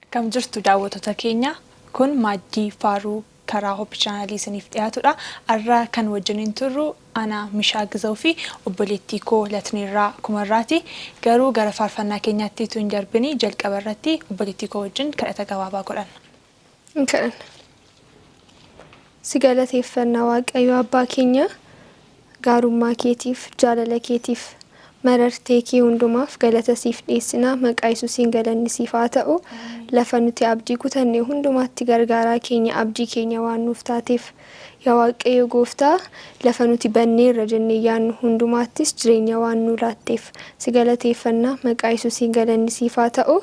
Akkam jirtu daawwattoota keenya? Kun Maaddii Faaruu karaa Hope Chaanaalii isiniif dhiyaatudha. Har'a kan wajjiniin turru ana Mishaa Gizaw fi obboleettii koo Latneerraa Kumarraati. Garuu gara faarfannaa keenyaatti utuu hin darbini jalqaba irratti obboleettii koo wajjin kadhata gabaabaa godhanna. Hin kadhanna. Si galateeffanna, Waaqayyo Abbaa keenya, gaarummaa keetiif, jaalala keetiif, marartee kee hundumaaf galata siif dhiyeessina. Maqaa Yesuusiin galanni siif haa ta'u. Lafa nuti abdii kutanne hundumaatti gargaaraa keenya, abdii keenya waan nuuf taateef. Yaa Waaqayyo Gooftaa, lafa nuti banneerra jennee yaannu hundumaattis jireenya waan nuu laatteef si galateeffanna. Maqaa Yesuusiin galanni siif haa ta'u.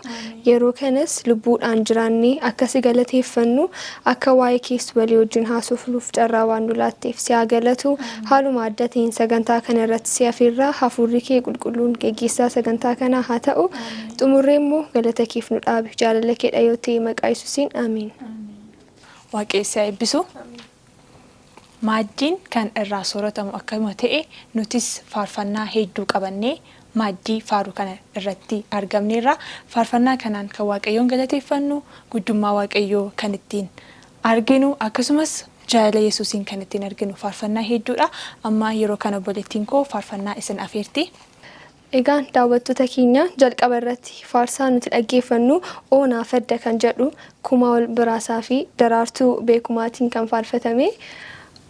Yeroo kanas lubbuudhaan jiraannee akka si galateeffannu, akka waa'ee kees walii wajjin haasofnuuf carraa waan nu laatteef si haa galatu. Haaluma adda ta'een sagantaa kana irratti si afeerraa, hafuurri kee qulqulluun geggeessaa sagantaa kanaa haa ta'u. Xumurree immoo galata keef nu dhaabi. Jaalala keedha yoo ta'e, maqaa Yesuusiin, ameen. Waaqayyo si haa eebbisu. Maaddiin kan irraa sooratamu akkuma ta'e, nutis faarfannaa hedduu qabannee maaddii faaruu kana irratti argamneerra. Faarfannaa kanaan kan Waaqayyoon galateeffannu, guddummaa Waaqayyoo kan ittiin arginu, akkasumas jaalala Yesuusiin kan ittiin arginu faarfannaa hedduudha. Amma yeroo kana obboleettiin koo faarfannaa isin afeerti. Egaan daawwattoota keenya, jalqaba irratti faarsaa nuti dhaggeeffannu "Oonaa Fadda" kan jedhu Kumaa Ol Biraasaa fi Daraartuu Beekumaatiin kan faarfatame.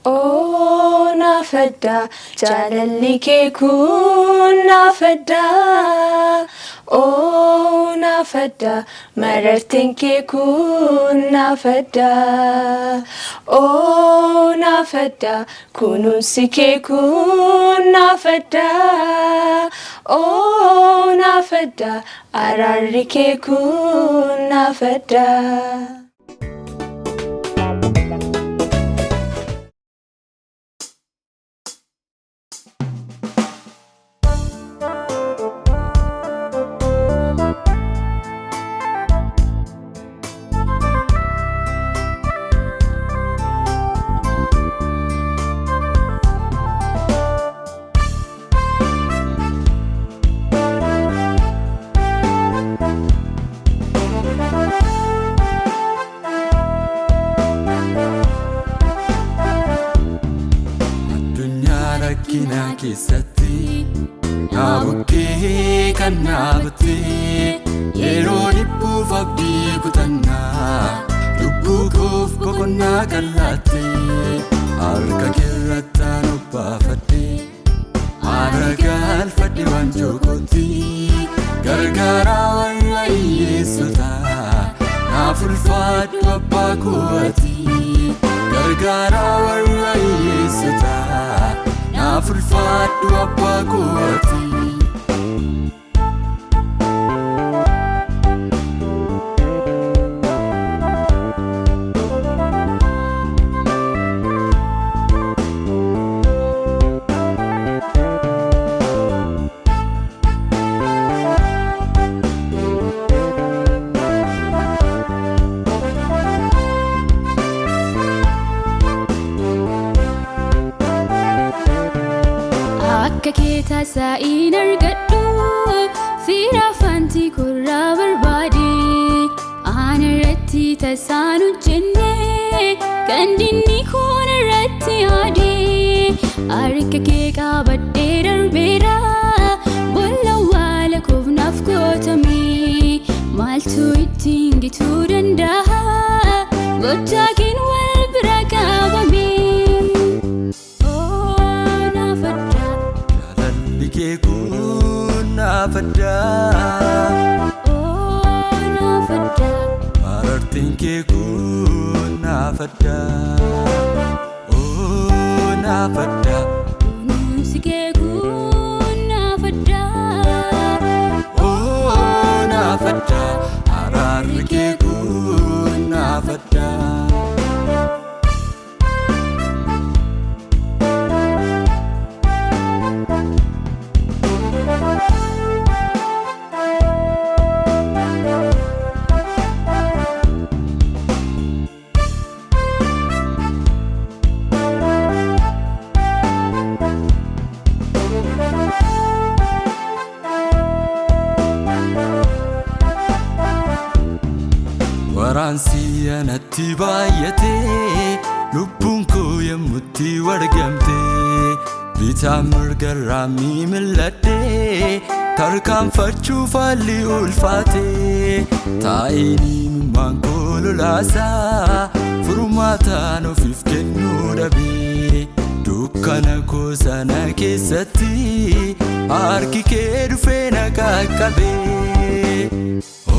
Oo naaf adda, jaalalli kee kun naaf adda. Oo naaf adda, mararteen kee kun naaf adda. Oo naaf adda, kunuunsi kee kun naaf adda. Oo naaf adda, araarri kee kun naaf adda. Addunyaa rakkinaa keessatti naa bukkee kan dhaabattee, yeroo dhiphuuf abdii kutannaa lubbuu koof boqonnaa kan laattee, harka keerrattaan obbaafadhe, haara galfadhe waanjoo kootti. Gargaaraa warra hiyyeessotaa, naaf ulfaadhu abbaa koo ati. Gargaaraa warra hiyyeessotaa, naaf ulfaadhu abbaa koo ati. Akka kee tasa'iin argadhu, fira fanti korraa barbaade. Ana irratti tasaan hojjenne, kan dinni koon irratti yaade. Harka kee qabadhee darbeera, boolla awwaala koof naaf qootame. Maaltu ittiin gituu danda'a? Gochaa keen wal bira qabame. Oo naaf adda. Jaalalli kee kun naaf adda. Oo naaf adda. Marartiin kee kun naaf adda. Oo naaf adda. Kunuunsi kee kun naaf adda. Oo naaf adda. Araarri kee kun naaf adda. Waraansi anatti baay'atee lubbuun koo yommutti wargamte bitaa mirgarraa miimilladhee tarkaanfachuuf haalli ulfaate taa'een imimmaan koo lolaasaa furmaataan ofiif kennuu dhabee dukkana koo sana keessatti harki kee dhufee na qaqqabe.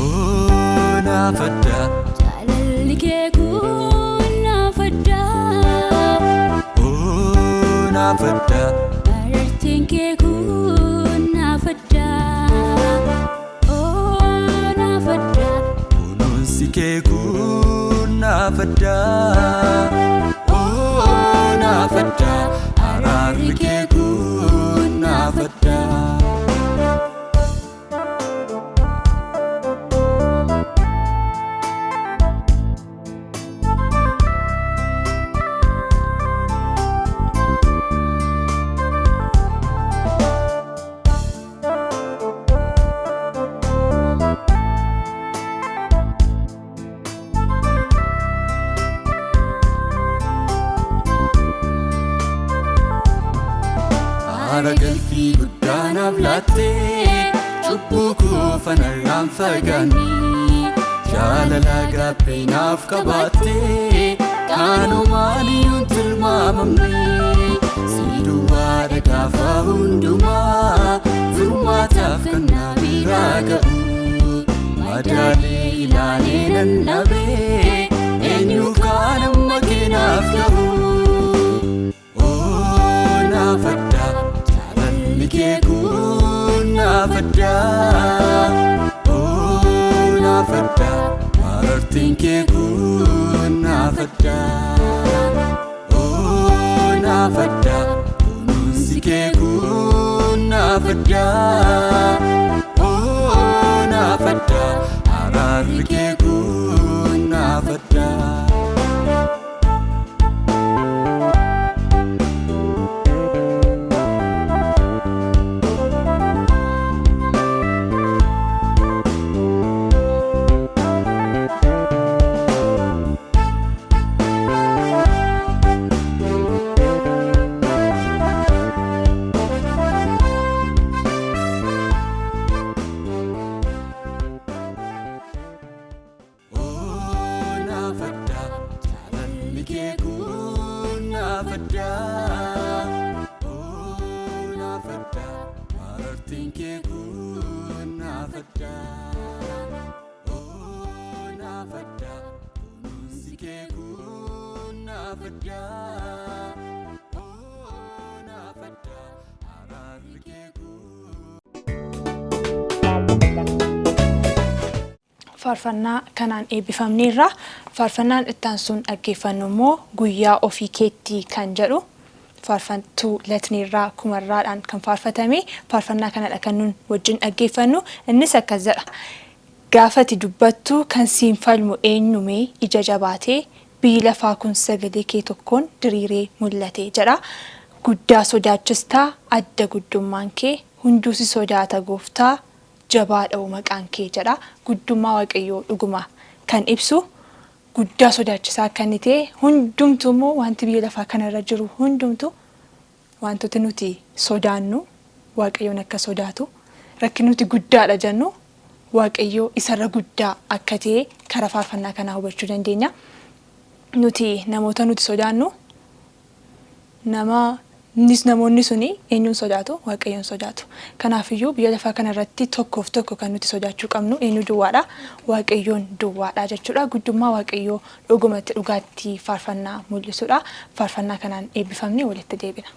Oo naaf adda. Jaalalli kee kun naaf adda. Oo naaf adda. Mararteen kee kun naaf adda. Oo naaf adda. Kunuunsi kee kun naaf adda. Oo naaf adda. Araarri kee kun naaf adda. Haara galfii guddaa naaf laattee cubbuu koo fanarraan fagaannee jaalala gaabbee naaf qabaattee kaanumaan iyyuu hin tilmaamamne si duwwaadha gaafa hundumaa furmaataaf kan na biraa ga'u madaalee ilaalee nan dhabee eenyu kaan amma keenaaf ga'u. Oo naaf adda jaalalli kee kun naaf adda. Oo naaf adda marartiin kee kun naaf adda. Oo naaf adda kunuunsi kee kun naaf adda. Oo naaf adda araarri kee kun naaf adda. Oo naaf adda jaalalli kee kun naaf adda. Oo naaf adda marartiin kee kun naaf adda. Oo naaf adda kunuunsi kee kun naaf adda. Oo naaf adda araarri kee kun. Faarfannaa kanaan eebbifamneerra. Faarfannaan itti aansuun dhaggeeffannu immoo guyyaa ofii keetti kan jedhu faarfattuu Latneerraa Kumarraadhaan kan faarfatame faarfannaa kanadha kan nun wajjin dhaggeeffannu. Innis akkas jedha. Gaafati dubbattu kan siin falmu eenyumee ija jabaatee biyyi lafaa kun sagalee kee tokkoon diriiree mul'ate jedha. Guddaa sodaachistaa adda guddummaan kee hunduu si sodaata gooftaa jabaa dha'u maqaan kee jedha. Guddummaa Waaqayyoo dhuguma kan ibsu guddaa sodaachisaa akka inni ta'e hundumtuu immoo wanti biyya lafaa kanarra jiru hundumtu wantoota nuti sodaannu Waaqayyoon akka sodaatu rakkin nuti guddaadha jennu Waaqayyoo isarra guddaa akka ta'e karaa faarfannaa kanaa hubachuu dandeenya. Nuti namoota nuti sodaannu nama nis namoonni suni eenyuun sodaatu? Waaqayyoon sodaatu. Kanaafiyyuu biyya lafaa kanarratti tokkoof tokko kan nuti sodaachuu qabnu eenyu duwwaadha? Waaqayyoon duwwaadha jechuudha. Guddummaa Waaqayyoo dhugumatti dhugaatti faarfannaa mul'isudha. Faarfannaa kanaan eebbifamnee walitti deebina.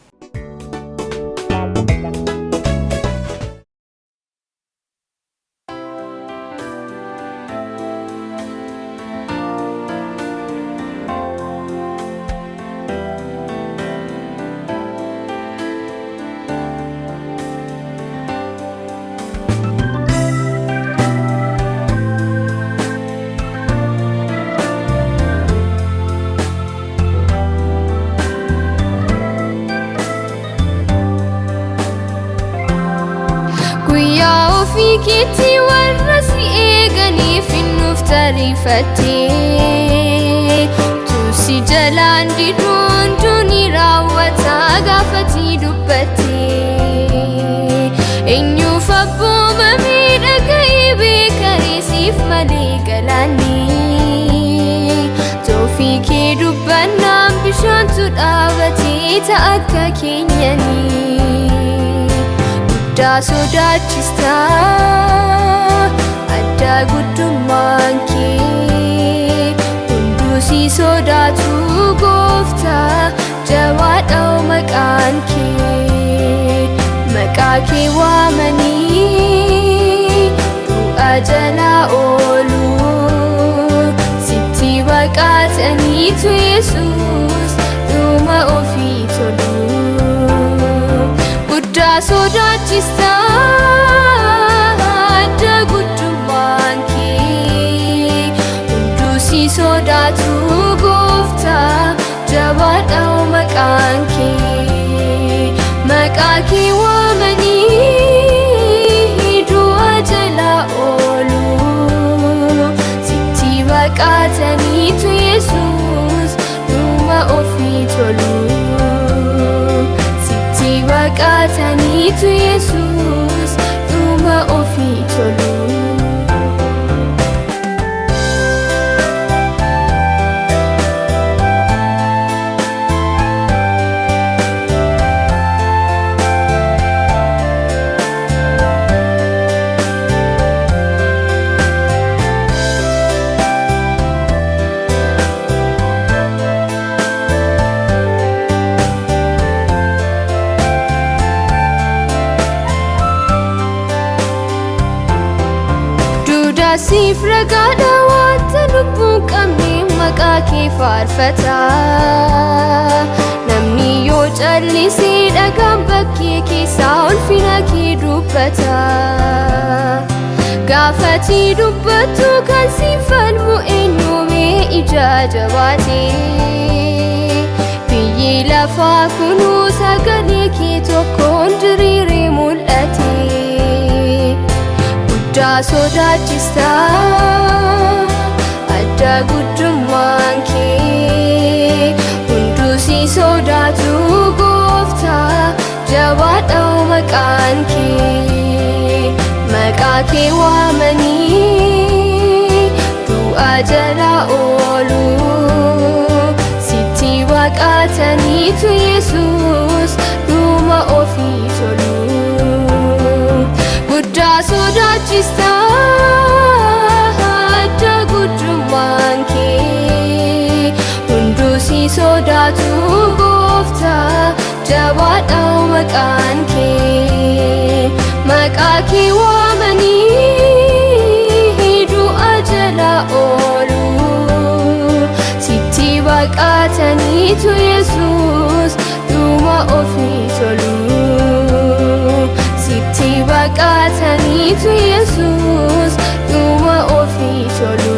Guyyaa ofii keetti warra si eeganiif hin dhufta. Ariifattee tuusi jalaan diduun duuni raawwataa gaafatii dubbattee eenyuuf abboomamee dhaga'ee beekaree siif malee galaanni toofii kee dubbannaan bishaantu dhaabatee ta'a akka keenyanii guddaa sodaachistaa adda guddummaan kee hunduu si sodaatu gooftaa jabaadha maqaan kee maqaa kee waamanii du'a jalaa oolu sitti baqataniitu Yesuus dhuma ofii tolu guddaa sodaachistaa adda guddummaan kee hunduu si sodaatu gooftaa jabaadha maqaan kee maqaa kee waamanii du'a jalaa oolu sitti baqataniitu Yesuus dhuma ofii tolu sitti baqataniitu Yesuus dhuma ofii tolu. Duudaa siif ragaadha wanta lubbuun qabne maqaa kee faarfata. Namni yoo callisee dhagaan bakkee keessaa ulfina kee dubbata. Gaafatii dubbattu kan si falmu eenyumee ija jabaate. Biyyi lafaa kunuu sagalee kee tokkoon diriiree mul'ate. Guddaa sodaachistaa adda guddummaan kee hunduu si sodaatu gooftaa jabaadha maqaan kee maqaa kee waamanii du'a jalaa oolu sitti baqataniitu Yesuus dhuma ofii tolu. Guddaa sodaachistaa adda guddummaan kee hunduu si sodaatu gooftaa jabaadha maqaan kee maqaa kee waamanii du'a jalaa oolu sitti baqataniitu Yesuus dhuma ofii tolu. Sitti baqataniitu Yesuus dhuma ofii tolu.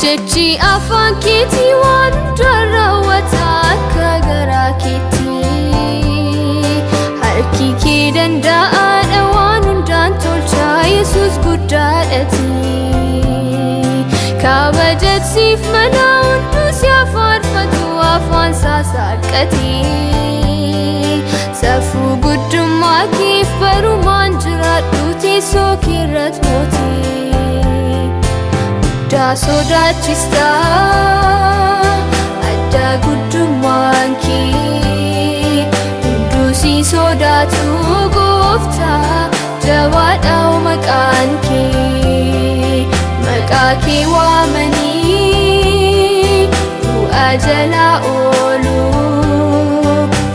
Jechi afaan keetii waan hundaa raawwata akka garaa keetii. Harki kee danda'aadha waan hundaan tolchaa Yesuus guddaadhati. Kabajatiif mana hunduu si faarfatu afaan saasaqqatee. Safuu guddummaa keef barumaan jiraadhu teessoo keerratti mootii. Guddaa sodaachistaa adda guddummaan kee hunduu si sodaatu gooftaa jabaadha maqaan kee maqaa kee waamanii du'a jalaa oolu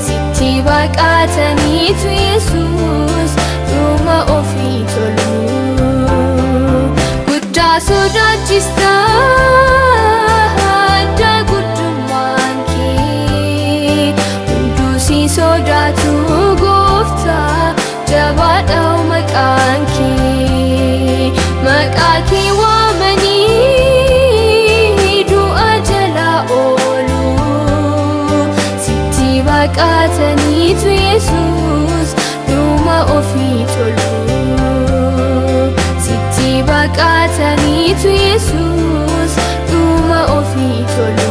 sitti baqataniitu Yesuus dhuma ofii tolu. Guddaa sodaachistaa Maqaa kee waamanii du'a jalaa oolu. Sitti baqataniitu Yesuus dhuma ofii tolu. Sitti baqataniitu Yesuus dhuma ofii tolu.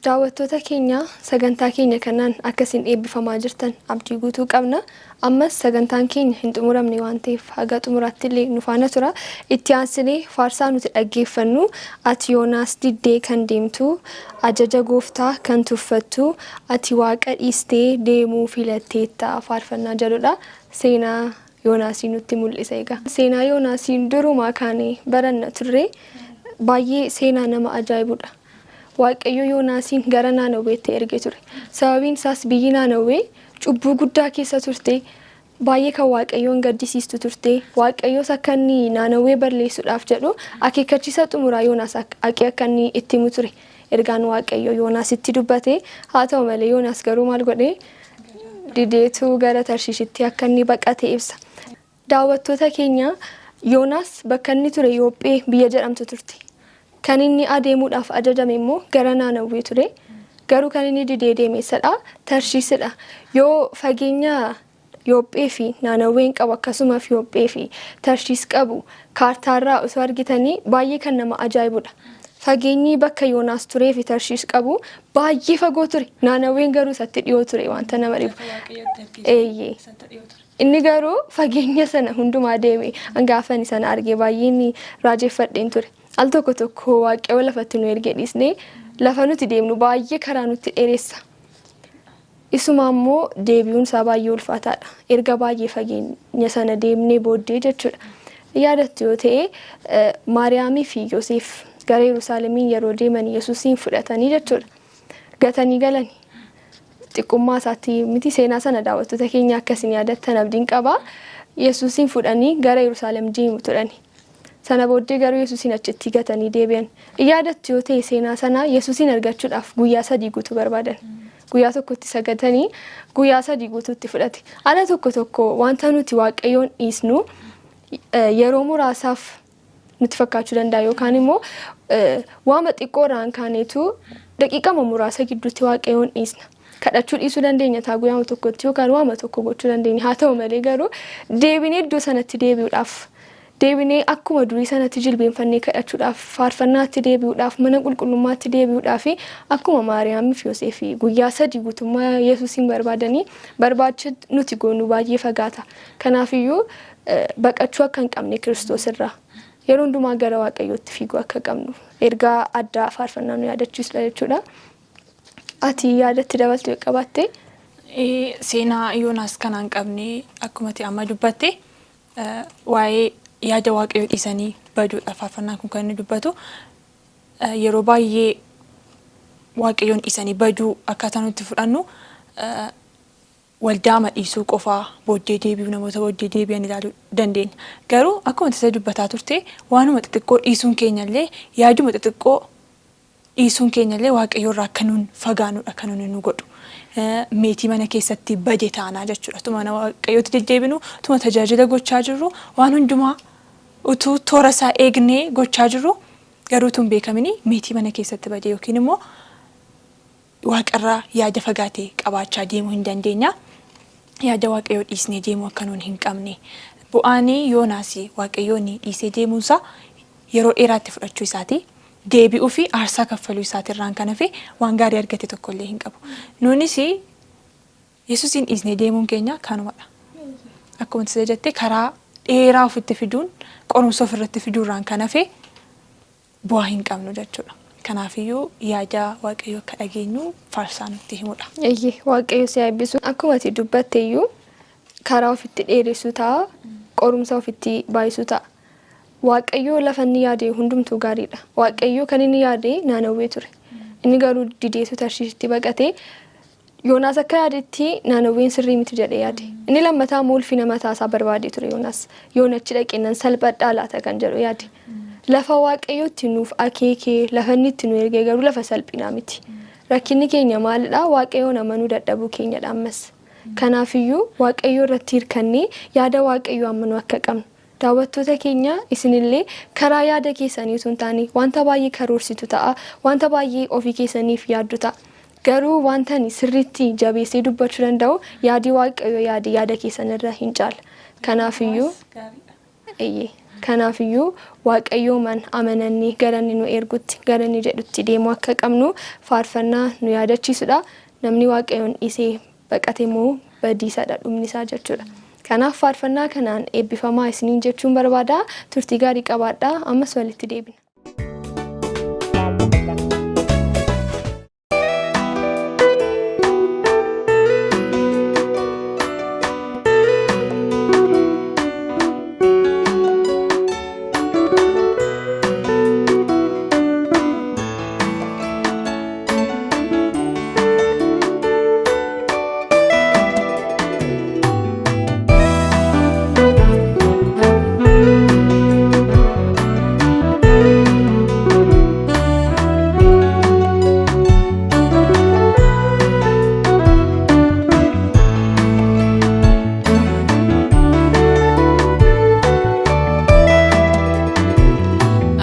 Daawwattoota keenya, sagantaa keenya kanaan akkasiin eebbifamaa jirtan abdii guutuu qabna. Ammas sagantaan keenya hin xumuramne waan ta'eef haga xumuraatti illee nu faana tura. Itti aansinee faarsaa nuti dhaggeeffannu "Ati Yoonaas diddee kan deemtu, ajaja gooftaa kan tuffattu, ati waaqa dhiistee deemuu filatteetta" faarfannaa jedhudha. Seenaa Yoonaasii nutti mul'isa egaa. Seenaa Yoonaasiin durumaa kaanee baranna turre, baay'ee seenaa nama ajaa'ibudha. Waaqayyo Yoonaasiin gara Naanawweetti erge ture. Sababiin isaas biyyi Naanawwee cubbuu guddaa keessa turte. Baay'ee kan Waaqayyoon gaddisiistu turte. Waaqayyoos akka inni Naanawwee balleessuudhaaf jedhu akeekkachiisa xumuraa Yoonaas haqee akka inni itti himu ture. Ergaan Waaqayyo Yoonaasitti dubbate. Haa ta'u malee, Yoonaas garuu maal godhee? Dideetu gara Tarshiishitti akka inni baqate ibsa. Daawwattoota keenya, Yoonaas bakka inni ture Yoophee biyya jedhamtu turte. Kan inni adeemuudhaaf ajajame immoo gara Naanawwee ture. Garuu kan inni didee deeme eessadha? Tarshiisidha. Yoo fageenya Yoophee fi Naanawween qabu akkasumas Yoophee fi Tarshiis qabu kaartaarraa osoo argitanii baay'ee kan nama ajaa'ibudha. Fageenyi bakka Yoonaas turee fi Tarshiis qabu baay'ee fagoo ture. Naanawween garuu isatti dhiyoo ture, wanta nama dhibu. Eeyyee. Inni garuu fageenya sana hundumaa deeme. Gaafani sana argee baay'een raajeffadheen ture. Al tokko tokko Waaqayyo lafatti nu ergee dhiisnee lafa nuti deemnu baay'ee karaa nutti dheeressa. Isuma immoo deebi'uun isaa baay'ee ulfaataadha. Erga baay'ee fageenya sana deemnee booddee jechuudha. Yaadattu yoo ta'e, Maariyaamii fi Yoseef gara Yerusaalemiin yeroo deeman Yesuusiin fudhatanii jechuudha. Gatanii galani. Xiqqummaa isaatti miti, seenaa sana daawwattoota keenya akkasiin yaadattan abdiin qaba. Yesuusiin fudhanii gara Yerusaalem deemu turani. Sana booddee garuu Yesuusiin achitti gatanii deebi'an. Yaadattu yoo ta'e seenaa sana, Yesuusiin argachuudhaaf guyyaa 3 guutuu barbaadan. Guyyaa tokkotti sagatanii guyyaa 3 guutuutti fudhate. Ala tokko tokko wanta nuti Waaqayyoon dhiisnu yeroo muraasaaf nutti fakkaachuu danda'a, yookaan immoo waama xiqqoo irraan kaaneetu daqiiqama muraasa gidduutti Waaqayyoon dhiisna. Kadhachuu dhiisuu dandeenya taa guyyaa tokkotti, yookaan waama tokko gochuu dandeenya. Haa ta'u malee garuu deebinee iddoo sanatti deebi'uudhaaf, deebinee akkuma durii sanatti jilbeenfannee kadhachuudhaaf, faarfannaatti deebi'uudhaaf, mana qulqullummaatti deebi'uudhaaf, akkuma Maariyaamii fi Yoseef guyyaa 3 guutummaa Yesuusiin barbaadanii barbaacha nuti goonu baay'ee fagaata. Kanaafiyyuu baqachuu akka hin qabne, Kiristoos irraa yeroo hundumaa gara Waaqayyootti fiiguu akka qabnu ergaa addaa faarfannaa nu yaadachiisudha jechuudha. Ati yaadatti dabaltu yoo qabaatte. Seenaa Yoonaas kanaan qabne, akkuma ati amma dubbatte, waa'ee yaada Waaqayyoo dhiisanii baduudha faarfannaan kun kan inni dubbatu. Yeroo baay'ee Waaqayyoon dhiisanii baduu akkaataa nuti fudhannu waldaama dhiisuu qofaa, booddee deebi'uu, namoota booddee deebi'an ilaaluu dandeenya. Garuu akkuma tasa dubbataa turte, waanuma xixiqqoo dhiisuun keenya illee, yaaduma xixiqqoo dhiisuun keenya illee Waaqayyo irraa akka nuun fagaanudha kan nuyi nu godhu. Meetii mana keessatti bade taanaa jechuudha. Tuma mana Waaqayyootti deddeebinu, tuma tajaajila gochaa jirru, waan hundumaa utuu toora isaa eegnee gochaa jirru, garuu utuu hin beekamini meetii mana keessatti bade yookiin immoo Waaqarraa yaada fagaate qabaachaa deemuu hin dandeenya. Yaada Waaqayyoo dhiisnee deemuu akka nuun hin qabne. Bu'aan Yoonaas Waaqayyoon dhiisee deemuunsaa yeroo dheeraatti fudhachuu isaati. Deebi'uu fi aarsaa kaffaluu isaatirraan kan hafe waan gaarii argate tokkollee hin qabu. Nuunis Yesuusiin dhiisnee deemuun keenya kanumadha. Akkuma tasa jette, karaa dheeraa ofitti fiduun, qorumsa ofirratti fiduurraan kan hafe bu'aa hin qabnu jechuudha. Kanaafiyyuu yaada Waaqayyoo akka dhageenyu faarsaa nutti himudha. Eeyyee, Waaqayyo si haa eebbisu. Akkuma ati dubbatte iyyuu karaa ofitti dheeressu ta'a, qorumsa ofitti baay'isu ta'a. Waaqayyo lafa inni yaade hundumtuu gaariidha. Waaqayyo kan inni yaade Naanawwee ture. Inni garuu dideetu Tarshiishitti baqate. Yoonaas akka yaadetti Naanawween sirrii miti jedhee yaade. Inni lammataa immoo ulfina mataa isaa barbaadee ture Yoonaas. Yoon achi dhaqe nan salphadhaa laata kan jedhu yaade. Lafa Waaqayyo itti nuuf akeekee, lafa inni itti nu ergee garuu lafa salphinaa miti. Rakkinni keenya maalidha? Waaqayyoon amanuu dadhabuu keenyadha ammas. Kanaafiyyuu Waaqayyo irratti hirkannee yaada Waaqayyoo amanuu akka qabnu. Daawwattoota keenya, isinillee karaa yaada keessanii utuu hin taane wanta baay'ee karoorsitu ta'a, wanta baay'ee ofii keessaniif yaaddu ta'a. Garuu wanta ani sirriitti jabeessee dubbachuu danda'u, yaadi Waaqayyo yaade yaada keessan irra hin caala. Kanaafiyyuu eeyyee. Kanaafiyyuu Waaqayyooman amanannee gara inni nu ergutti, gara inni jedhutti deemuu akka qabnu faarfannaa nu yaadachiisudha. Namni Waaqayyoon dhiisee baqate immoo badiisadha dhumni isaa jechuudha. Kanaaf faarfannaa kanaan eebbifamaa isiniin jechuun barbaada. Turtii gaarii qabaadhaa. Ammas walitti deebina.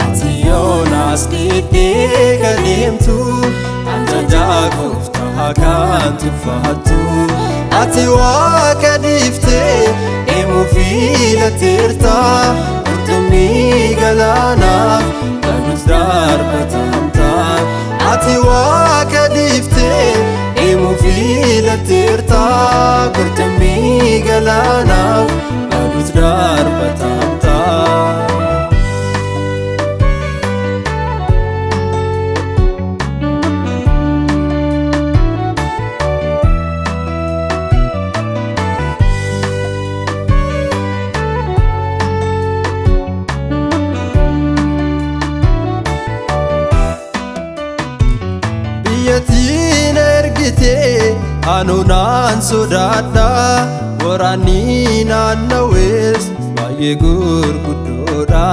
Ati Yoonaas diddee kan deemtu, ajajaa gooftaa kan tuffattu. Ati Waaqa dhiiftee deemuu filateerta, qurxummii galaanaaf banuuf darbatamta. Ati Waaqa dhiiftee deemuu filateerta, qurxummii galaanaaf banuuf darbatamta. Biyyattiin ergite anuunaan sodaadha, waraanni naannawes baay'ee gurguddoodha.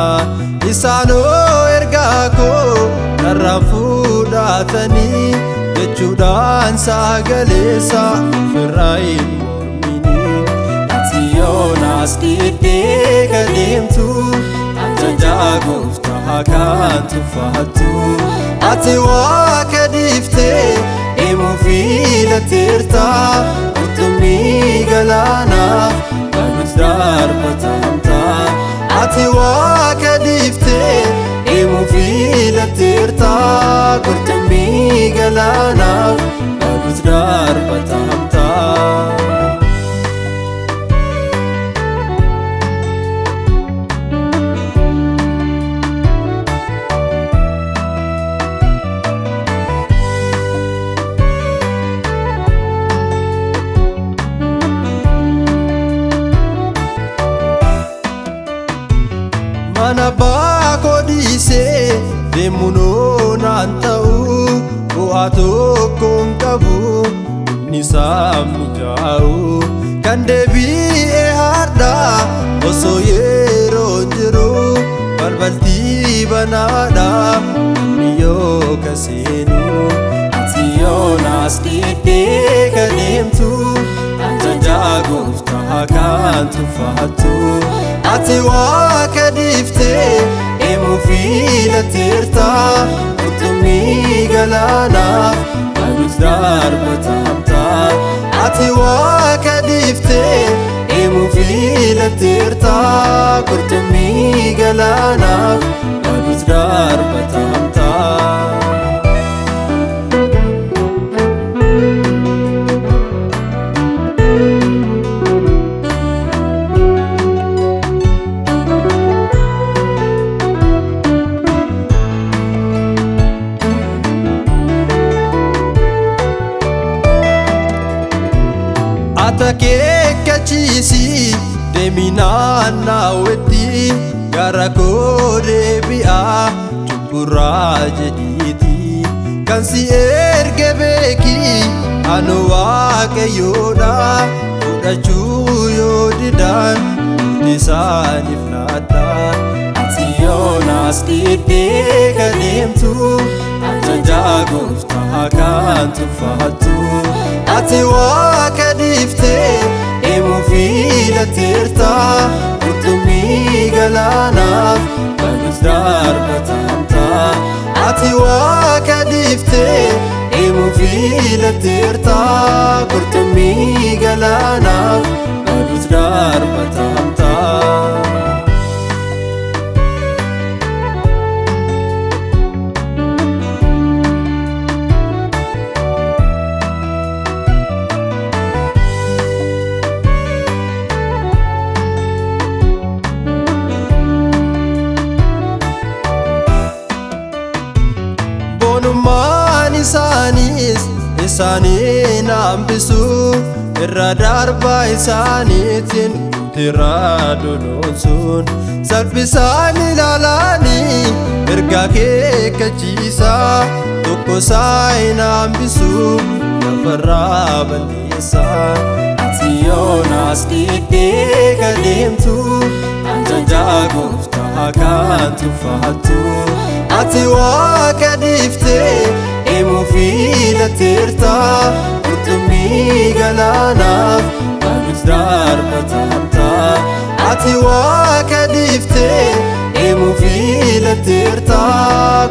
Isaanoo ergaa koo narraan fudhatanii jechuudhaan sagaleessa ofirraa hin mormini. Ati Yoonaas diddee kan deemtu, ajajaa gooftaa kan tuffattu. Ati Waaqa dhiiftee deemuu filateerta, qurxummii galaanaaf banuuf darbatamta. Ati Waaqa dhiiftee deemuu filateerta, qurxummii galaanaaf banuuf darbatamta. Mana abbaa koo dhiisee deemuunoo naan ta'u, bu'aa tokko hin qabu, inni isaaf mijaa'u. Kan deebi'ee har'a osoo yeroo jiru, balbaltii banaadha inni yoo kaseenu. Ati Yoonaas diddee kan deemtu, ajajaa gooftaa kan tuffattu. Ati Waaqa dhiiftee deemuu filateerta, qurxummii galaanaaf banuuf darbatamta. Ati Waaqa dhiiftee deemuu filateerta, qurxummii galaanaaf banuuf darbatamta. Akeekkachiisi deemi naannawwetti gara koo deebi'aa cubburraa jedhiiti. Kan si erge beeki anu waaqayyoodha fudhachuu yoo didaan murtii isaaniif laadha. Ati Yoonaas diddee kan deemtu ajajaa gooftaa kan tuffattu. Ati waaqa dhiiftee deemuu filateerta qurxummii galaanaaf banuuf darbatamta. Ati waaqa dhiiftee deemuu filateerta qurxummii galaanaaf banuuf darbatamta. Boonummaan isaaniis isaaniin hambisu irra darbaa isaaniitiin guutirraa donoonsuun salphisaan ilaalanii erga akeekkachiisaa tokko isaa hin hambisu lafarraa balleessaa. Ati Yoonaas diddee kan deemtu ajajaa gooftaa kan tuffattu. Ati waaqa dhiiftee deemuu filateerta qurxummii galaanaaf banuuf darbatamta. Ati waaqa dhiiftee deemuu filateerta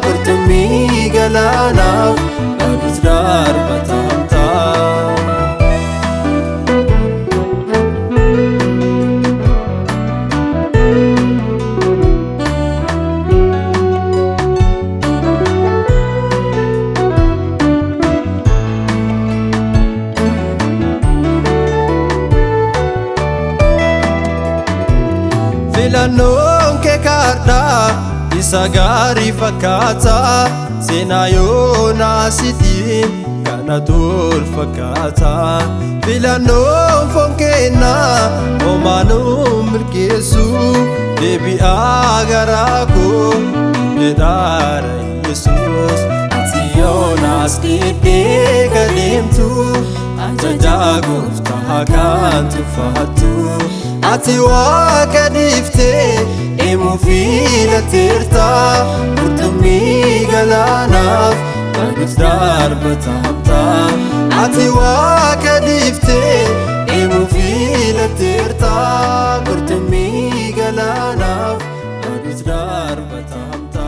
qurxummii galaanaaf banuuf darbatamta. Filannoon kee kaadhaa isa gaarii fakkaata seenaa Yoonaasitiin kana tol fakkaata. Filannoon foon kennaa homaanuu mirkeessu deebi'aa garaa koo jedhaara Yesuus. Ati Yoonaas diddee kan deemtu ajajaa gooftaa kan tuffattu. Ati waaqa dhiiftee deemuu filateerta qurxummii galaanaaf banuuf darbatamta. Ati waaqa dhiiftee deemuu filateerta qurxummii galaanaaf banuuf darbatamta.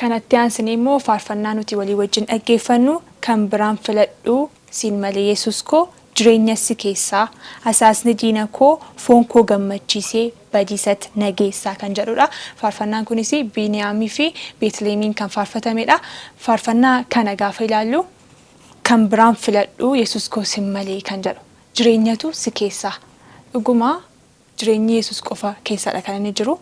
Kanatti aansinee immoo faarfannaa nuti walii wajjin dhaggeeffannu kan biraan filadhu siin malee Yesuus koo jireenya si keessaa hasaasni diina koo foon koo gammachiisee badiisatti nageessaa kan jedhudha. Faarfannaan kunis Biiniyaamii fi Beetleemiin kan faarfatamedha. Faarfannaa kana gaafa ilaallu kan biraan filadhu Yesuus koo sin malee kan jedhu jireenyatu si keessaa. Dhugumaa jireenyi Yesuus qofa keessadha kan inni jiru.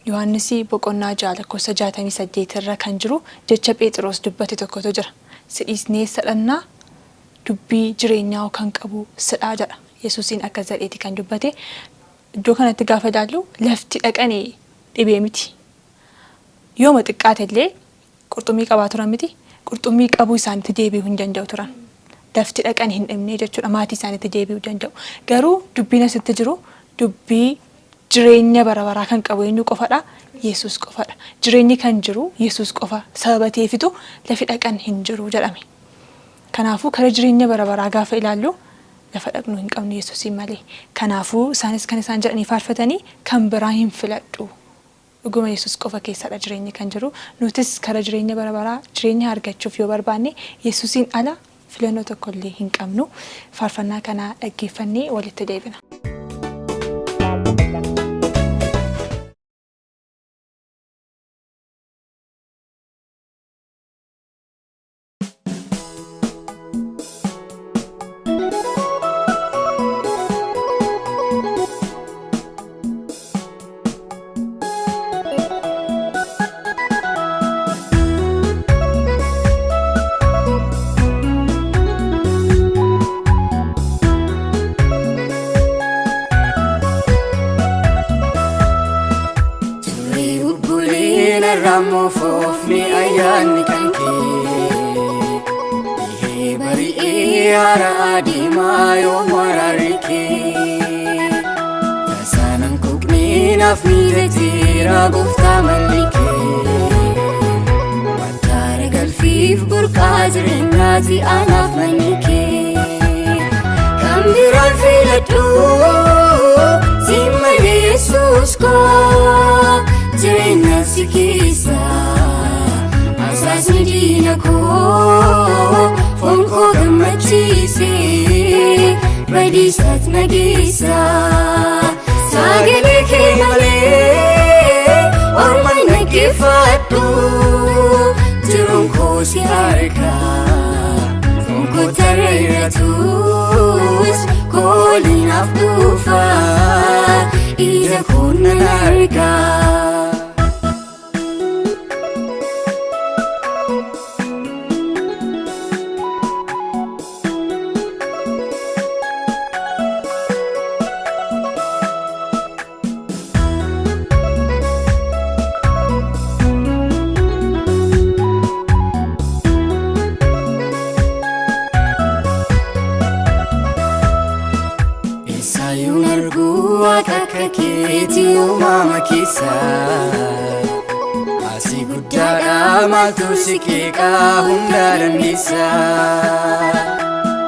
Yohaannis boqonnaa 6 lakkoofsa 68 irra kan jiru jecha Phexros dubbate tokkotu jira. Si dhiisnee sadhannaa dubbii jireenyaa kan qabu sidhaa jedha. Yesuusiin akkas jedheeti kan dubbate. Iddoo kanatti gaafa ilaallu lafti dhaqanii dhibee miti. Yooma xiqqaate illee qurxummii qabaa turan miti. Qurxummii qabuu isaaniitti deebi'uu hin danda'u turan. Lafti dhaqan hin dhibne jechuudha maatii isaaniitti deebi'uu danda'u. Garuu dubbiin asitti jiru dubbii jireenya bara baraa kan qabu eenyu qofadha? Yesuus qofadha. Jireenyi kan jiru Yesuus qofa sababa ta'eefitu lafi dhaqan hin jiru jedhame. Kanaafuu kara jireenya bara baraa gaafa ilaallu lafa dhaqnu hin qabnu Yesuusiin malee. Kanaafuu isaanis kan isaan jedhanii faarfatanii kan biraa hin filadhu. Dhuguma Yesuus qofa keessadha jireenyi kan jiru. Nutis kara jireenya bara baraa jireenya argachuuf yoo barbaanne Yesuusiin ala Filannoo tokkollee hin qabnu. Faarfannaa kana dhaggeeffannee walitti deebina. Turee bubbuleen arraammoo foofni ayyaanni kan kee. Dhihee bari'ee haara adeemaa yoom araarri kee. Tasaanaan kuqnee naaf mijateera gooftaa malli kee. Maddaara galfiif burqaa jireenyaati anaaf manni kee. Kan biraan filadhu si malee Yesuus koo jireenya si keessa asaasni diina koo foon koo gammachiise badiisaat na geessa sagalee kee malee orma hin dhaggeeffadhu jiruun koo si harka. Fonkotarra irratus kooliinaaf dhufa ija koo nan argaa. Eessaayyuun arguu waaqa akka keetii uumama keessa. Asii guddaadha maaltu si qeeqaa hunda dandeessa.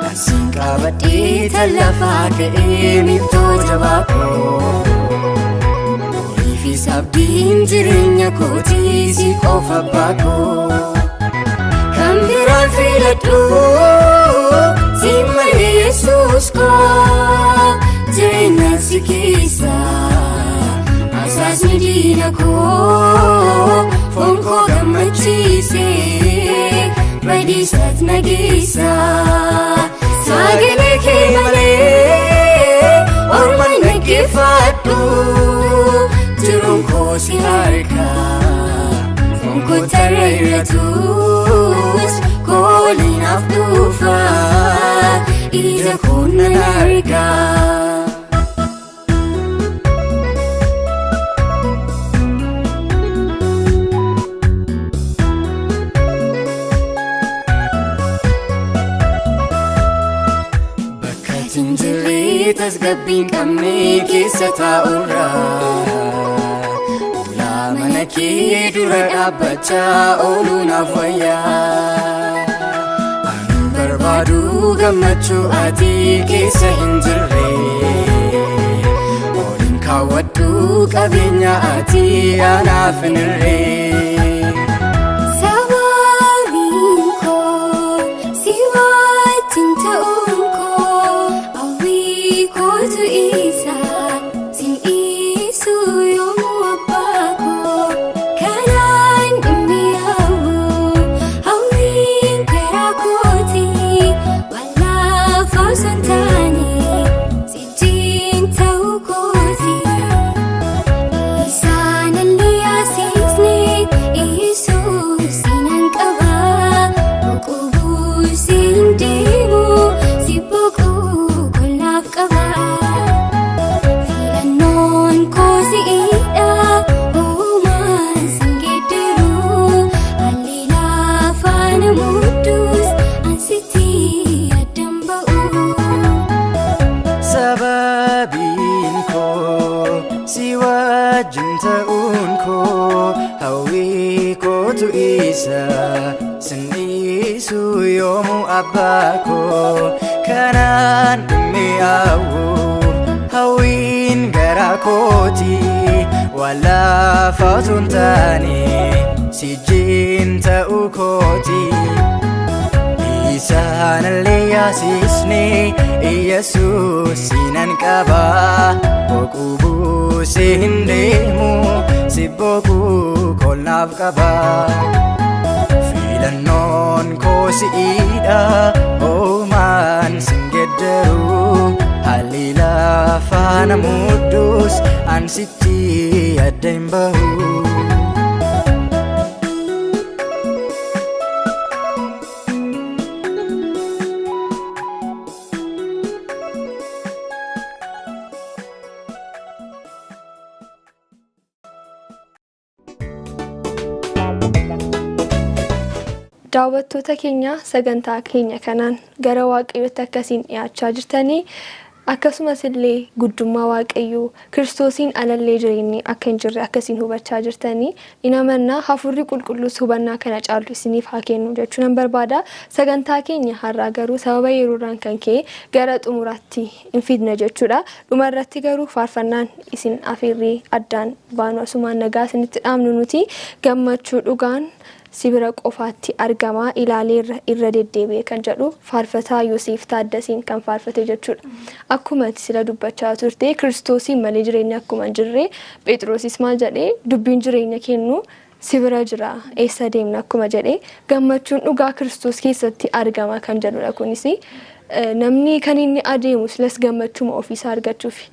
Asiin qabadhee tallafaa ka'ee miiltoo jabaa koo. Horiifis abdiin jireenya kootii si qofa abbaa koo. Kan biraan filadhu si malee Yesuus koo jireenya si keessa asaasni diina koo foon koo gammachiise badiisaat na geessa sagalee kee malee orma hin dhaggeeffadhu jiruun koo si harka. Fonkotarra irratus kooliinaaf dhufa ija koo nan argaa. Bakka hin jirre tasgabbii hin qabne keessa taa'urra. Ulaa mana kee dura dhaabbachaa ooluu naaf wayyaa. Ani barbaadu gammachuu ati keessa hin jirre. Oliin kaawwadhu qabeenya ati anaaf hin hirre. Sababiin koo si wajjin ta'uun koo hawwii kootu isa sin dhiisu yoomuu abbaa koo kanaan dhimmi yaa'u hawwiin karaa kooti waan lafa osoo hin taane sijjiin ta'uu kooti. Isaan illee yaasisne Yesuus nan qaba boqoo siin deemu si boqoo kollaaf qaba. Filannoon koo si'idha uumaan sin geeddaru haalli lafaa na muddus ansitti addan ba'u. Sababiin koo si wajjin ta'uun koo hawwii kootu isa sin dhiisu yoomuu abbaa koo kanaan mi'aawu hawwiin garaa kooti waan lafa osoo hin taane sijjiin ta'uu kooti. Isaanillee yaasisne Iyesuus sinan qaba. Boquu buusee hin deemu si boquu kolnaaf qaba. Filannoon koo si'iidha hoomaan sin geddaru. Haalli lafaa na muddus an sitti adda hin bahu. Daawwattoota keenya, sagantaa keenya kanaan gara Waaqayyootti akkasiin dhiyaachaa jirtanii, akkasumas illee guddummaa Waaqayyoo, Kiristoosiin alallee jireenyi akka hin jirre akkasiin hubachaa jirtanii in amannaa. Hafuurri Qulqulluus hubannaa kana caalu isiniif haa kennu jechuu nan barbaada. Sagantaa keenya har'aa garuu sababa yeroodhaan kan ka'e gara xumuraatti hin fidna jechuudha. Dhumarratti garuu faarfannaan isin afeerree addaan baanu, asumaan nagaa isinitti dhaamnu nuti, "Gammachuu dhugaan si bira qofaatti argamaa ilaaleerra irra deddeebi'e" kan jedhu, faarfataa Yoseef Taaddaseen kan faarfate jechuudha. Akkuma ati sila dubbachaa turte, Kiristoosiin malee jireenya akkuma hin jirre, Phexrosis maal jedhee, "Dubbiin jireenya kennu si bira jira, eessa deemna?" akkuma jedhee, gammachuun dhugaa Kiristoos keessatti argama kan jedhudha kunis. Namni kan inni adeemu silas gammachuma ofiisaa argachuufi.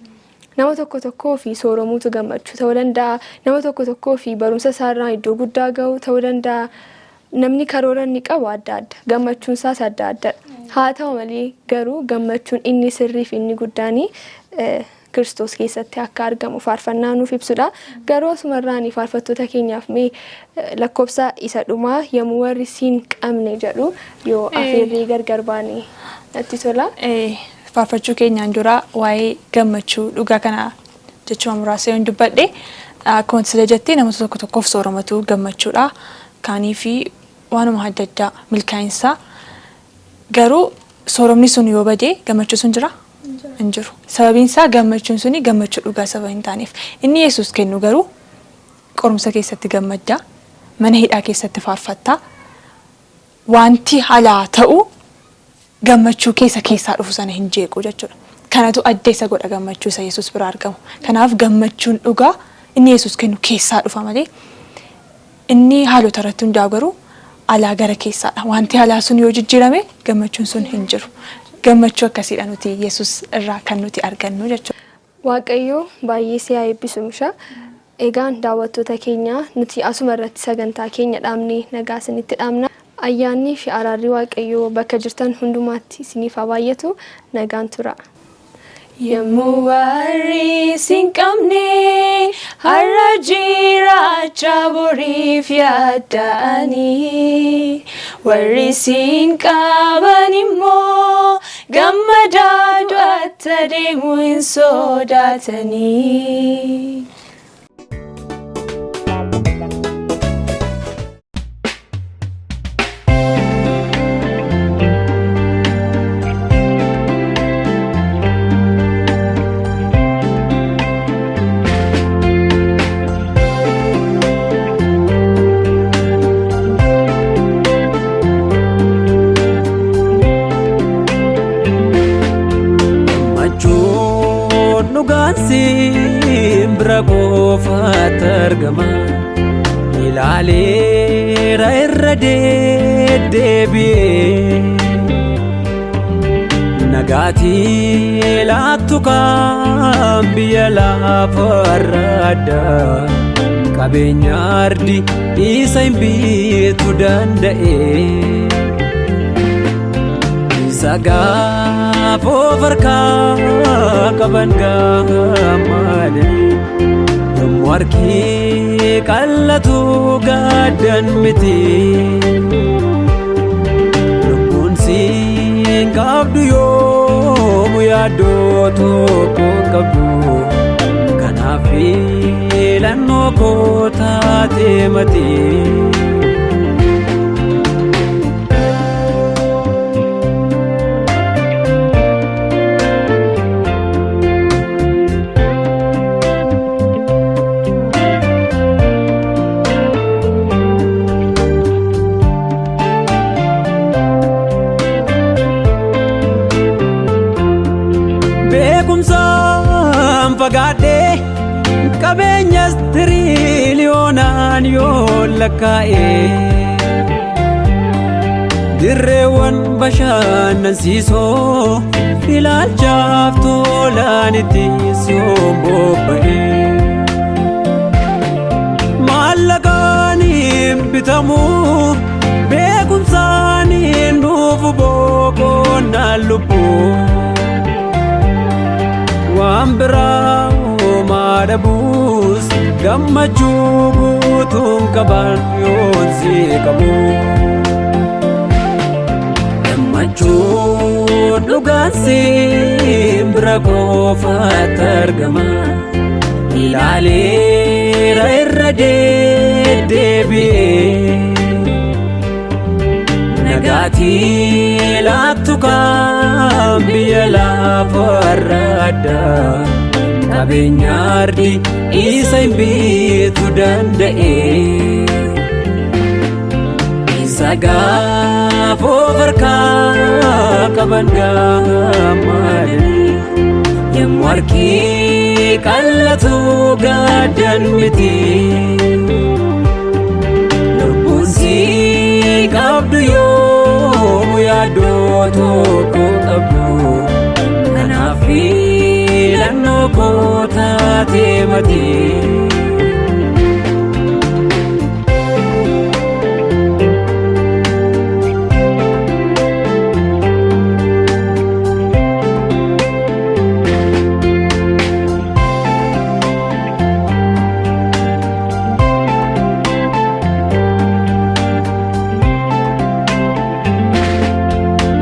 Nama tokko tokkoo fi sooromuutu gammachuu ta'uu danda'a. Nama tokko tokkoo fi barumsa isaarraa iddoo guddaa ga'uu ta'uu danda'a. Namni karoora inni qabu adda adda. Gammachuun isaas adda addadha. Haa ta'u malee garuu gammachuun inni sirrii fi inni guddaan Kiristoos keessatti akka argamu faarfannaa nuuf ibsudha. Garuu asumarraan faarfattoota keenyaaf mee lakkoofsa isa dhumaa "Yommuu warri siin qabne" jedhu yoo afeerree gargar baane natti tola. Faarfachuu keenyaan dura waa'ee gammachuu dhugaa kana jechuma muraasa yoon dubbadhe, akkuma sila jettee, namoota tokko tokkoof sooromatu gammachuudha. Kaanii fi waanuma adda addaa milkaa'insaa. Garuu sooromni sun yoo bade gammachuu sun jira? Hin jiru. Sababiin isaa gammachuun suni gammachuu dhugaa saba hin taaneef. Inni Yesuus kennu garuu qorumsa keessatti gammadda, mana hidhaa keessatti faarfatta. Wanti alaa ta'u gammachuu keessa keessaa dhufu sana hin jeequ jechuudha. Kanatu adda isa godha gammachuu isa Yesuus bira argamu. Kanaaf gammachuun dhugaa inni Yesuus kennu keessaa dhufa malee, inni haalota irratti hundaa'u garuu alaa gara keessaadha. Wanti alaa sun yoo jijjiirame gammachuun sun hin jiru. Gammachuu akkasiidha nuti Yesuus irraa kan nuti argannu jechuudha. Waaqayyo baay'ee si haa eebbisu, Misha. Egaan daawwattoota keenya, nuti asuma irratti sagantaa keenya dhaabnee nagaa isinitti dhaamna. Ayyaannii fi araarri Waaqayyoo bakka jirtan hundumaatti isiniif haa baay'atu. Nagaan tura. Yommuu warri sin qabne har'a jiraachaa boriif yaadda'anii, warri sin qaban immoo gammadaa du'atti adeemuu hin sodaatanii. Gammachuun dhugaan siin bira qofaatti argama. Ilaaleera irra deddeebi'ee. Nagaatii laattu kan biyya lafarra adda. Qabeenya ardi isa hin bitu danda'e. Isa gaafa of harkaa qaban gammade. Yommuu harki qallatu gaddan miti. Lubbuun siin qabdu yoomu yaaddoo tokko hin qabdu. Kanaaf filannoo koo taatee mati. yoo lakkaa'e dirreewwan bashannansiisoo ilaalchaaf tolaanitti soon bobba'e. Maallaqaan hin bitamu beekumsaan hin dhufu boqonnaan lubbuu. Waan biraa homaa dhabuus gammachuu guutuun qaban yoon si qabu. Gammachuu dhugaan siin bira qofaatti argama. Ilaaleera irra deddeebi'ee. Nagaatii laattu kan biyya lafa adda qabeenya ardi isa hin bitu danda'e. Isa gaafa of harkaa qaban gammadanii yommuu harki qallatu gaddan miti. Lubbuun si qabdu yoomuu yaaddoo tokko qabdu. Kanaaf filannoo koo taate mati.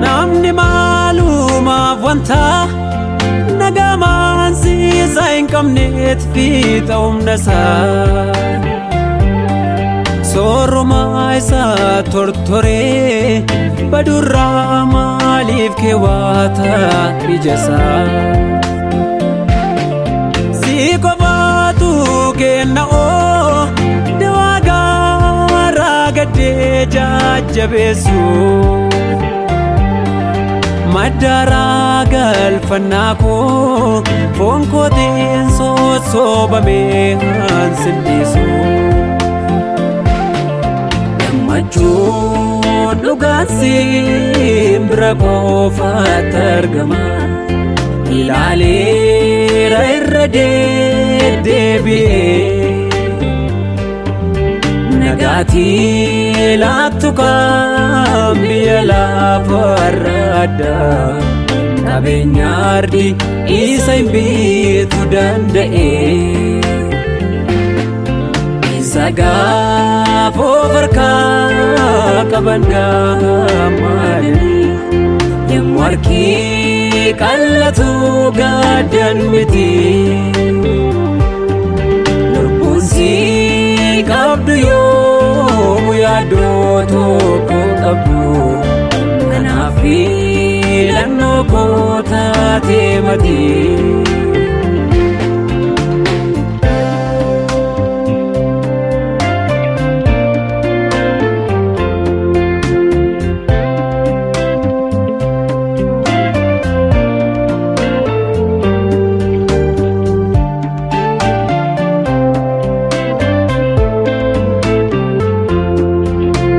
Namni maalumaaf wanta nagamaan siisa hin qabneet fiixa humna isaa. Sooruma isaa tortoree badurraa maaliif keewwata ija isaa. Si qofaatu kenna oo dawaa gaaraa gaddee jajjabeessu. Maddaraa galfannaa koo foon kootiin sossobamee hansinnisu. Gammachuu dhugaan siin bira qofaatti argama. Ilaaleera irra deddeebi'ee. Nagaatii laattu kan biyya lafa adda qabeenya ardi isa hin bitu danda'e. Isa gaafa of harkaa qaban gammadanii yommuu harki qallatu gaddan miti. Lubbuun si qabdu yoomuu yaaddoo tokko qabdu. Kanaaf filannoo koo taate mati.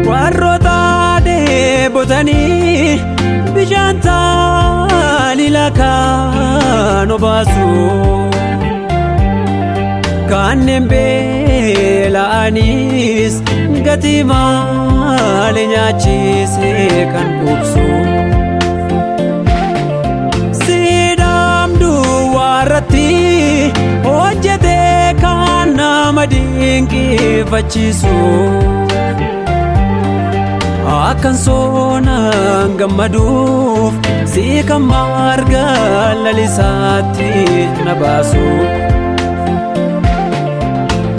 Warroota dheebotanii bishaan taalila kan obaasu. Kanneen beela'anis gatii malee nyaachisee kan quubsu. Siidhaam duwwaarratti hojjetee kan nama dinqifachiisu. Akkan soonaan gammaduuf si kan marga lalisaatti na baasu.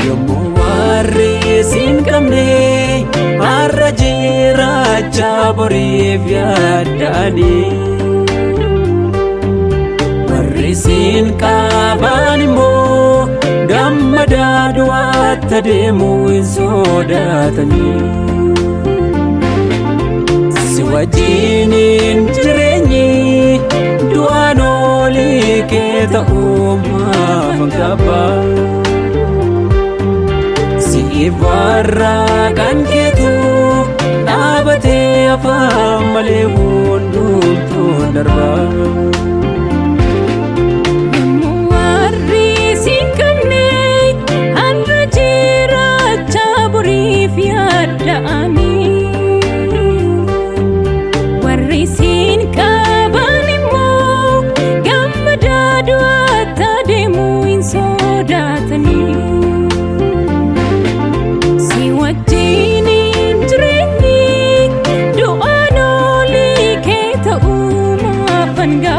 Yommuu warri siin qabne har'a jiraachaa boriif yaadda'anii. Warri siin qaban immoo gammadaa du'aatti adeemuu hin sodaatanii. Si wajjiniin jireenyi du'aan olii kee ta'uu maafan qaba. Si Dhiibbaarraa kan keetu dhaabatee afaan malee hundumtuu darbaa. Yommuu warri siin qabne har'a jiraachaa boriif yaadda'anii warri siin qaban immoo gammadaa du'aatti adeemuu hin sodaatanii. Si wajjiniin jireenyi du'aan olii kee ta'uu maafan gaafadha.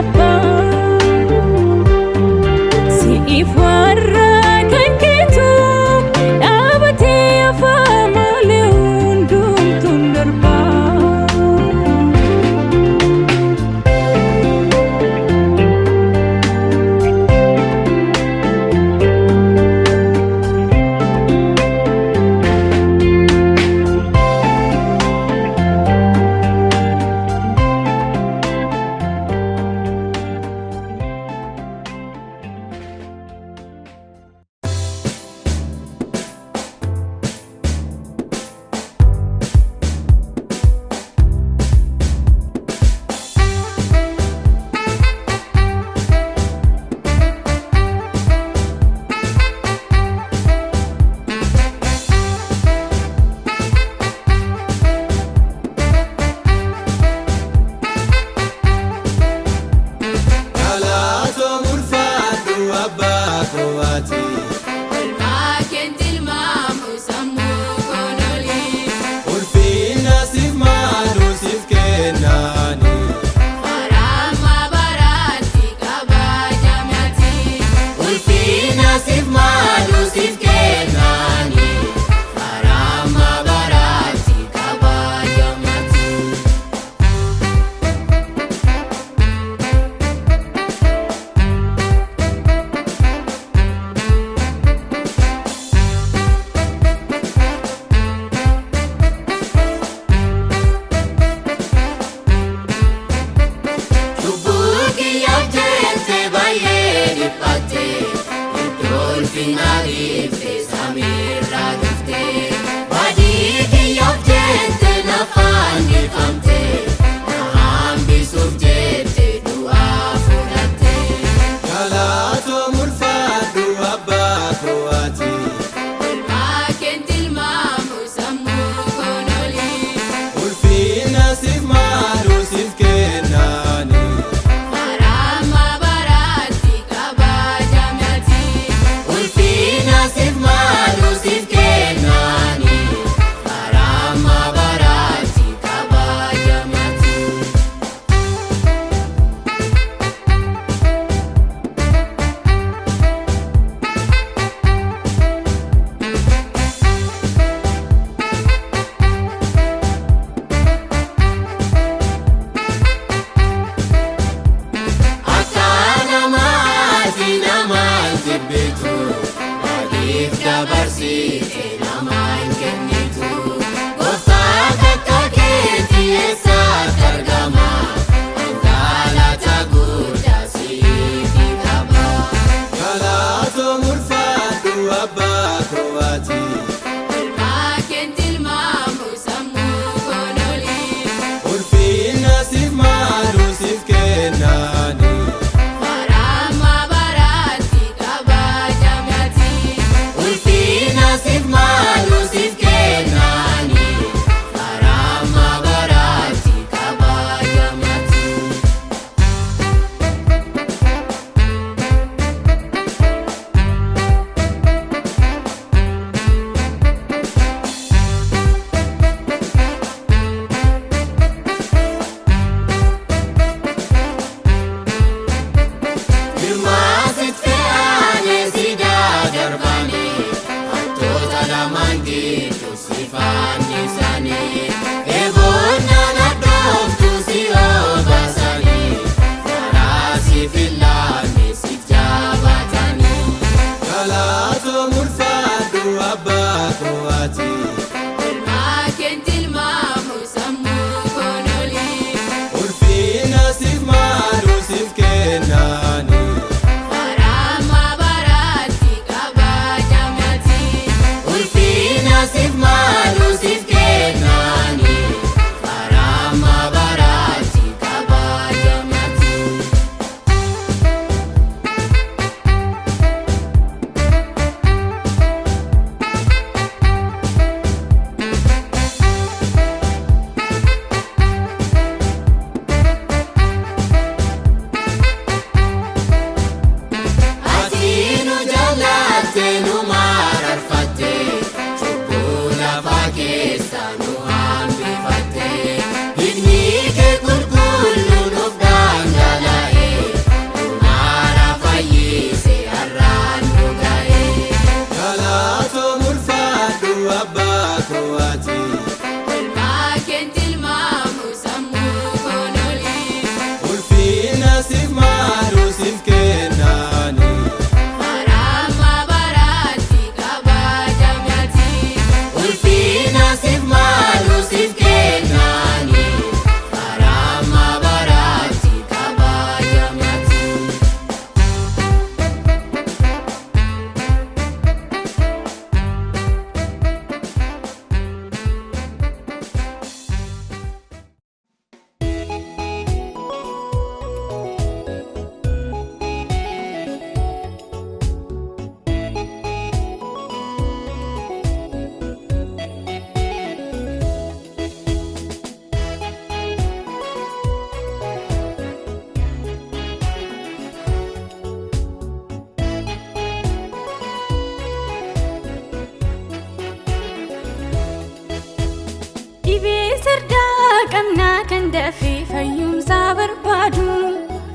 Kan dafee fayyumsaa barbaadu,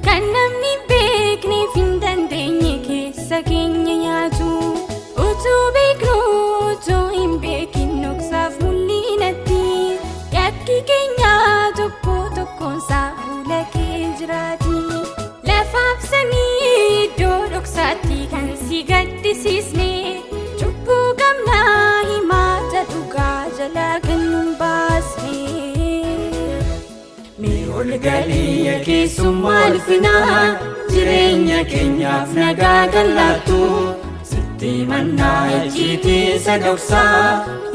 kan namni beekneef hin dandeenye keessa keenya nyaatu. Utuu beeknu utuu hin beekin dhoksaaf mul'inatti, yakki keenya tokko tokkoonsaa fuula kee jiraati. Lafaaf samii iddoo dhoksaatti kan si gaddisiisne, cubbuu qabnaa himaata dhugaa jalaa kan nun baasne. Mee ol galii keessummaa ulfinaa, jireenya keenyaaf nagaa kan laattu, sitti mannaa icciitii isa dhoksaa,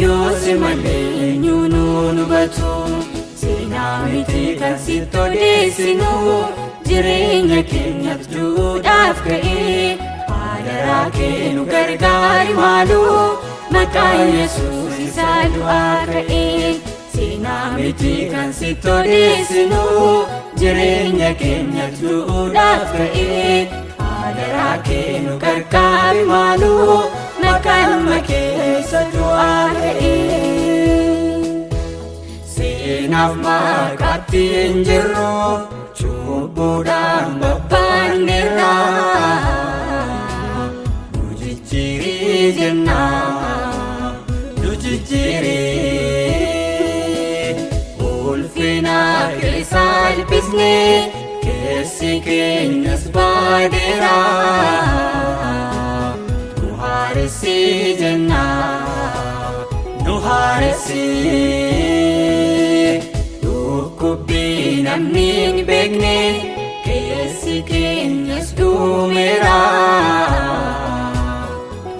yoo si malee eenyu nu hubatu? Seenaa miti kan sitti odeessinu, jireenya keenyaaf duudhaaf ka'ee, adaraa kee nu gargaari maaloo, maqaa Yesuus isa du'aa ka'ee. Seenaa miti kan sitti odeessinu, jireenya keenyaaf duudhaaf ka'ee, adaraa kee nu gargaari maaloo, maqaa ilma kee isa du'aa ka'ee. Seenaaf maqaatti hin jirru, cubbuudhaan babbaanneerra. Nu jijjiirii jennaa, nu jijjiirii. Ulfina kee salphisnee, keessi keenyas baadeera. Nu haaressi jennaa, nu haaressi. Dhukkubbii namni hin beekne, keessi keenyas dhumeera.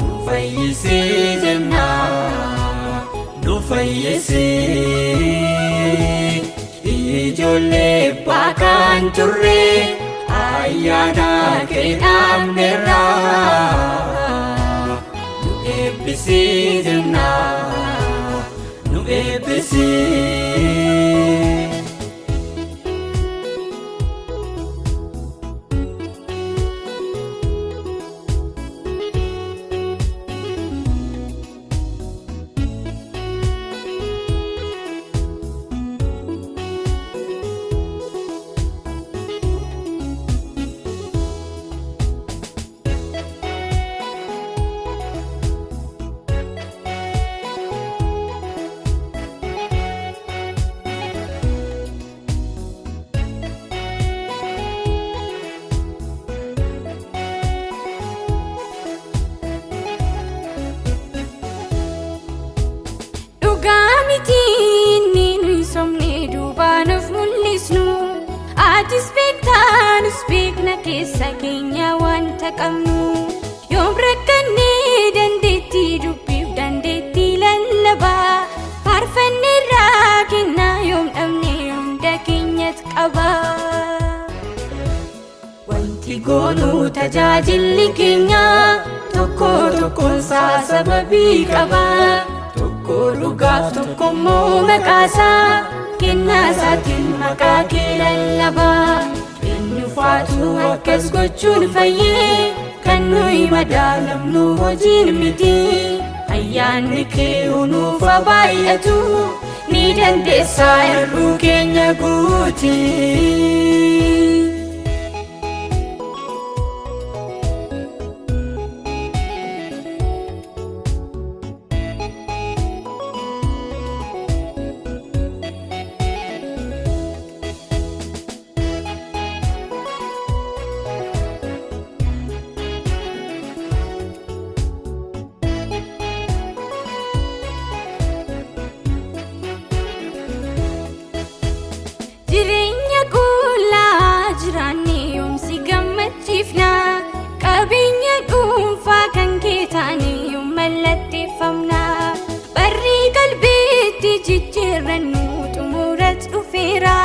Nu fayyisi jennaa, nu fayyisi. Ijoollee abbaa kan turre, ayyaana kee dhaabneerra. Nu eebbisi jennaa, nu eebbisi. Dhugaa miti inni nuyi somne duubaan of mul'isnu. Atis beektaa nus beekna keessa keenya wanta qabnu. Yoom rakkannee dandeettii dubbiif dandeettii lallabaa. Faarfanneerraa kennaa yoom dhabne, hunda keenyatti qaba. Wanti goonuu tajaajilli keenya tokko tokkoonsaa sababii qaba. Tokko dhugaaf, tokko immoo maqaasaa, kennaa isaatiin maqaa kee lallaba. Eenyufaatu akkas gochuun fayyee? Kan nuyi madaalamnu hojiin miti. Ayyaanni kee nuuf haa baay'atu, ni dandeessaa hir'uu keenya guuti. Jireenya qullaa jiraanne yoomsi gammachiifna? Qabeenya dhuunfaa kan kee taane yoom mallatteeffamna? Barri qalbiitti jijjiirrannu xumurat dhufeera.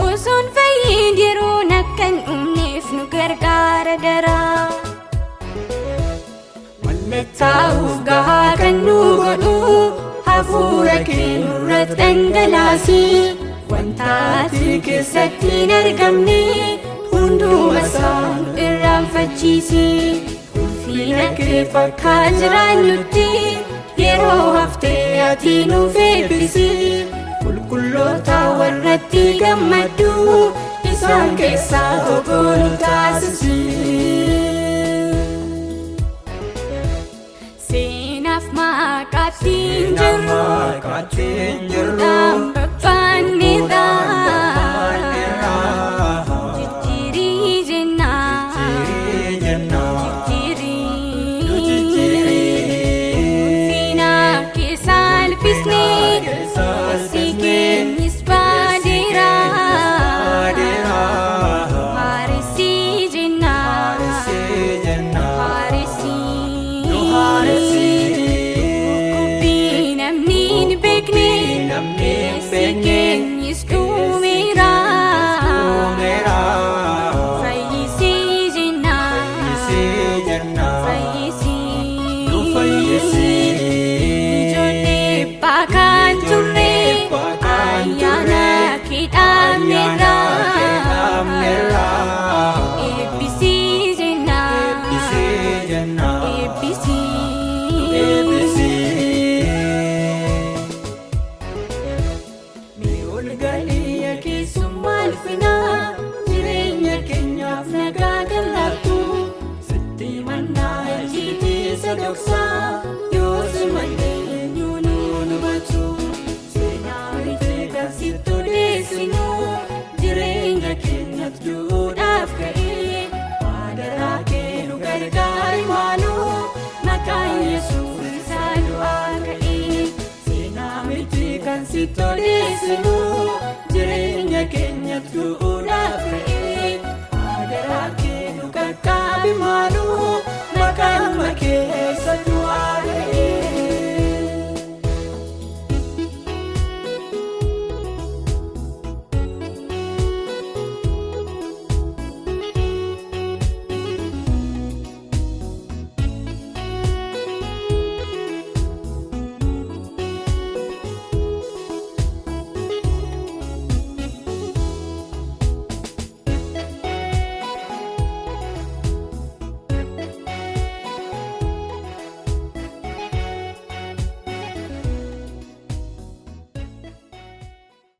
Osoon fayyiin yeroon akka hin dhumneef nu gargaara daraa. Mallattaa'uuf gahaa kan nu godhu, hafuura kee nurratti dhangalaasi. Wanta ati keessatti hin argamne hunduma isaa nu irraanfachiisi. Ulfina kee fakkaa jiraannutti yeroo haftee ati nuuf eebbisi. Qulqulloota warratti itti gammaddu isaan keessaa tokko nu taasisi. Seenaaf maqaatti hin jirru. Maqaatti hin jirru. Cubbuudhaan babbaanneerra. Jijjiirii jennaa. Jijjiirii jennaa. Jijjiirii. Jijjiirii. Ulfina kee salphisnee. Keessi keenyis baadeera. Haaressi jennaa. Haaressi. Dhukkubbii namni hin beekne. Keessi keenyis dhumeera. Fayyisii jennaa. Fayyisii. Ijoollee baakaan turre ayyaana kee dhaabneerra. Eebbisii jennaa. Eebbisii. Mee ol galii keessummaa ulfinaa jireenya keenyaaf nagaa gallattu sitti mannaa ejjiitii isa dhoksaa yoo si malee eenyuun nu hubatu seenaa miti kan sitti odeessinu jireenya keenyaaf du'uudhaaf ka'ee maadaraa kee nu gargaari maaloo maqaan Yesuus isaa du'aa ka'ee. Seenaa miti kan sitti odeessinu jireenya keenyaaf du'uudhaaf.